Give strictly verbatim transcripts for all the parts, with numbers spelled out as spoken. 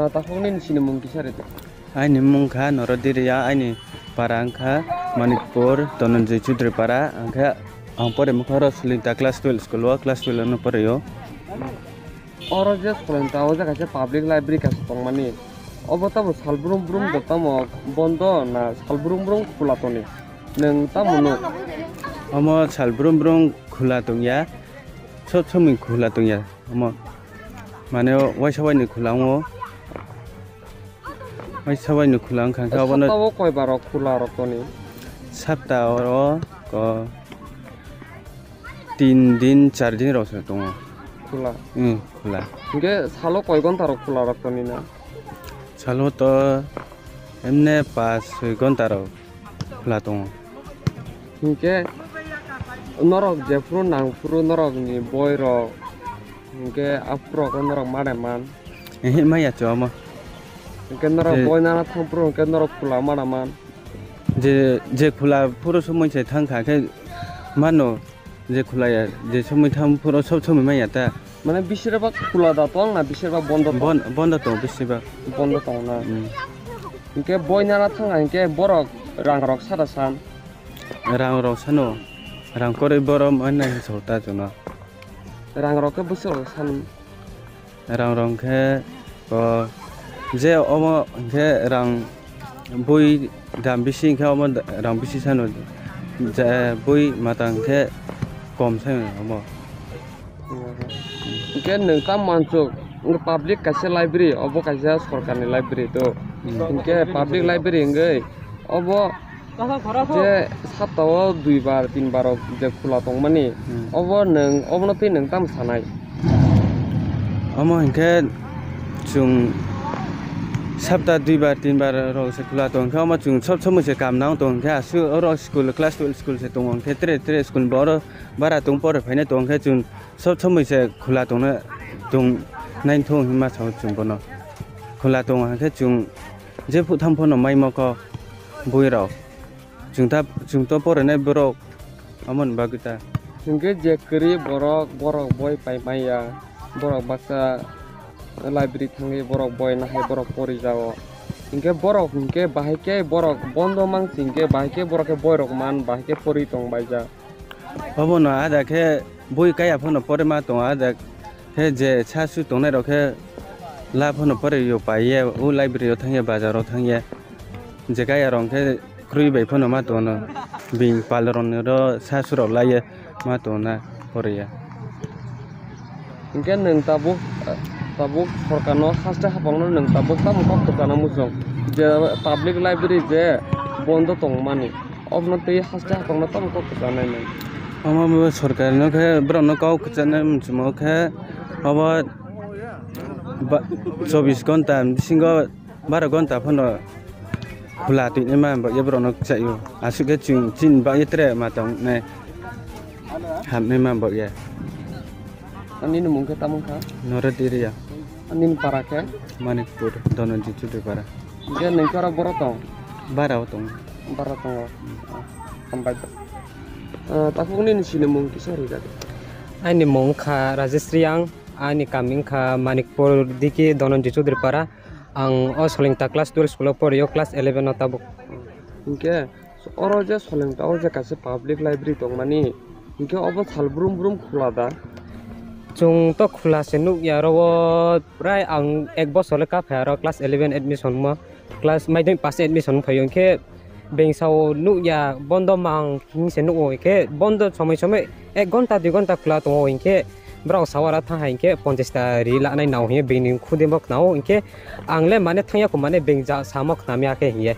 Takhuk nini sinimung kisa rwdi. Aini mung kha Norodiriya, aini para wngkha Manikpur, Dhananjay Chudri para, hwnkhe ang pore mokha oro Solingta class twelve school o, class twelve ano pore o. Oro je Solingta o je kaisa public library kaisa tongmani, obo tamo sal brum brum bo tamo bondo na sal brum brum khula toni? Nwng tamo nuk? Omo sal brum brum khula tongya, sob somoi khula tongya omo, mane waisa waini khula wngo. Hai sabai ni khula wngkha khe obono. Sapta o koi bar o khula rok toni? Sapta oro ko tin din, char din rok se tongo. Khula? Hmm, khula. Hinkhe salo koi gonta rok khula rok toni na? Salo to emne pas soi gonta rok khula tongo. Hinkhe norok jephuru nangphuru norok ni boi rok hinkhe aphuru rok norok made man? Ehe, maya chwma. Hinkhe norok je boi nana thangphuru hinkhe norok khula mana man. Je, je khula phuru somoi se thangkha khe mano, je khula ya, je somoi thangphuru sob somoi maya ta. Mane bisira ba khula da tong na, bisira ba bondo tong? Bon-, bondo tong bisira ba. Bondo tong na. Hmm. Hinkhe boi nana thangkha hinkhe borok rang rok sada san? Rang rok sano, rang koroi borok manna hinwi sa ta chwngno. Rang rok khe bwswk rok san? Rang rok khe, o, je omo hinkhe rang bui dam bisi hinkhe omo rang bisi sano, je bui mata hinkhe kom sano omo. Hinkhe nwng tamo mansuk, wngkhe public kaisa library, obo kaisa sorkarni library to. Hmm. Hinkhe public library wngwi obo je sapta o dui bar, tin bar rok je khula tongmani, hmm, obo nwng, obono twi nwng tamo sanai? Omo hinkhe chwng sapta dui bar, tin bar rok se khula tong khe, omo chwng sob somoi se kam nang tong khe, aswk oro school, class twelve school se tongo, hinkhe tre tre school bo oro bara tong pore phainai tong khe, chwng sob somoi se khula tongna tong nai thung hinma sao chwng bono. Khula tong hinkhe chwng jephru tham phano mai moko bui rok. Chwng ta, chwng to porinai borok, amoni bagwi ta. Hinkhe je kwrwi borok, borok boi pai maya, borok baksa library thangwi borok boi nahai borok porijago. Hinkhe borok hinkhe bahai khe borok bondo mang singkhe bahai khe borok khe boi rok man, bahai khe pori tong baija. Obono ada khe bui kaya phano pore ma tongo, ada khe je sa su tongnai rok khe la phano pore yo pai ye, o library o thang ye, bazar o thang ye, je kaya rok khe kwrwi bai phano ma tongo, bini pal rok ni oro sa su rok lai ye ma tongo na pore ya. Hinkhe nwng tabuk, tabuk sorkar no haste hapang no nwng tabuk tamo kok kwchana muchung je public library je bondo tongmani? Obono twi haste hapang no tamo kok kwchanai nai? Omo bo sorkar no khe borok no kok kwchanai muchungo khe obo ba-, chobbish ghonta bisingo baro ghonta phano khula twi nai ma bak ye borok no kwchai o. Aswk khe chwng chini bak ye tere ma tong nai hamnai ma bak ye. Nini mung khe tamo wngkha? Norot area. Nini para khe? Manikpur, Dhananjay Chudri para. Hinkhe nwng khe oro boro tong? Bara o tong. Bara tongo. Hambai. Ah, takhuk nini sinimung kisa rwjak. Aini mung wngkha Rajesh Riyang, aini kami wngkha Manikpur diki Dhananjay Chudri para. Ang o Solingta class twelve school o porio, class eleven o tabuk. Hinkhe oro je Solingta o je kaisa public library tongmani, hinkhe obo sal brum brum khula da? Chwng to khula se nukya, oro o prai ang ek bosor le kaphai aro class eleven admission mo, class madhyamik pass admission phaio, hinkhe bengsa o nukya, bondo mang hing se nuko, hinkhe bondo somoi somoi ek ghonta dui ghonta khula tongo, hinkhe borok sawara thang hai hinkhe ponchash ta ri lanai nao hinkhe bini khudimbo khnao, hinkhe ang le mane thangya kho mane beng ja samo khnamya khe hinkhe.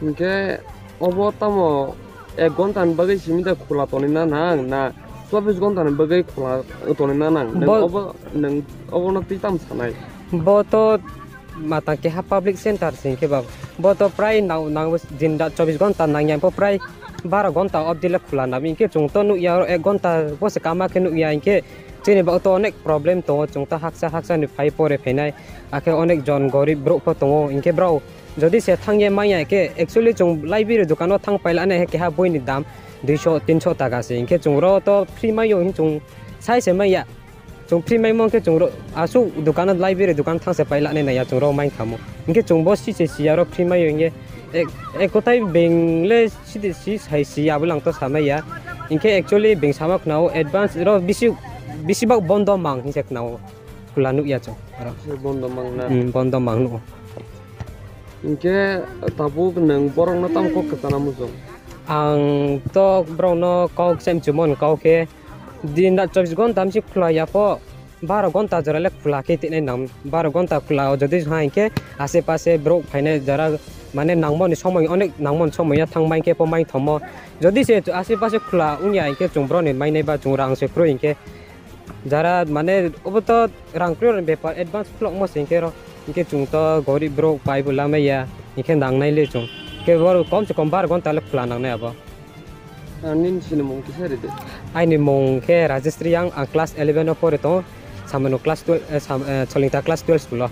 Hinkhe obo tamo ek ghonta ni bagwi simi da khula tonwi na nang na chobbish ghonta ni bagwi khula tonwi na nang? Nwng bo- obo, nwng obono twi tamo sanai? Bo to mata keha public center se hinkhe ba, bo to prai nang, nang din da chobbish ghonta nangya, bo prai baro ghonta obdi le khula nang, hinkhe chwng to nukya oro ek ghonta bo se kama khe nukya, hinkhe chini bagwi to onek problem tongo, chwng to haksa haksa ni phai pore phainai, akhe onek jon gorib borok pho tongo, hinkhe borok jodi se thangya manya khe, actually chwng library dukano thang pailane keha boi ni dam duiso tinso taka se, hinkhe chwng oro to free maio hin chwng sai se manya. Chwng free maimo hwnkhe chwng ro-, aswk dukano, library dukano thangse pai lanai naiya, chwng ro mankha mo. Hwnkhe chwngbo si se siya ro free maio hwnkhe ek, ek kotai beng le sidi si sai si abo lang to samaiya. Hwnkhe actually beng sama khwnao advance ro bisi, bisi bak bondo mang hinse khwnao. Khula nukya chwng aro. Se bondo mang na. Hmm, bondo mang nuko. Hwnkhe tabuk nwng borokno tamo kok kwchana muchung? Ang to borokno kok se mchumon kau khe din da chobbish ghonta bisi khula ya pho, baro ghonta jora le khula khe tinai nang, baro ghonta khula o jodi ha hinkhe ase pase borok phainai jora mane nangmani somoi onek nangmani somoi ya thang bai khe pho mai thomo, jodi se ase pase khula wngya hinkhe chwng borokni mainai ba chwng rang se kwrwi hinkhe. Jara mane obo to rang kwrwi rokni bepar advance khulokma se hinkhe ro, hinkhe chwng to gorib borok pai bo lamai ya, hinkhe nangnai le chwng. Hinkhe boro kom se kom bar ghonta le khula nangnai abo. Ah, nini sinimung kisa ridi. Aini mung khe Rajesh Riyang, ang class eleven o pore tongo, Samano class twelve, eh, Sam-, eh, Solingta class twelve school o.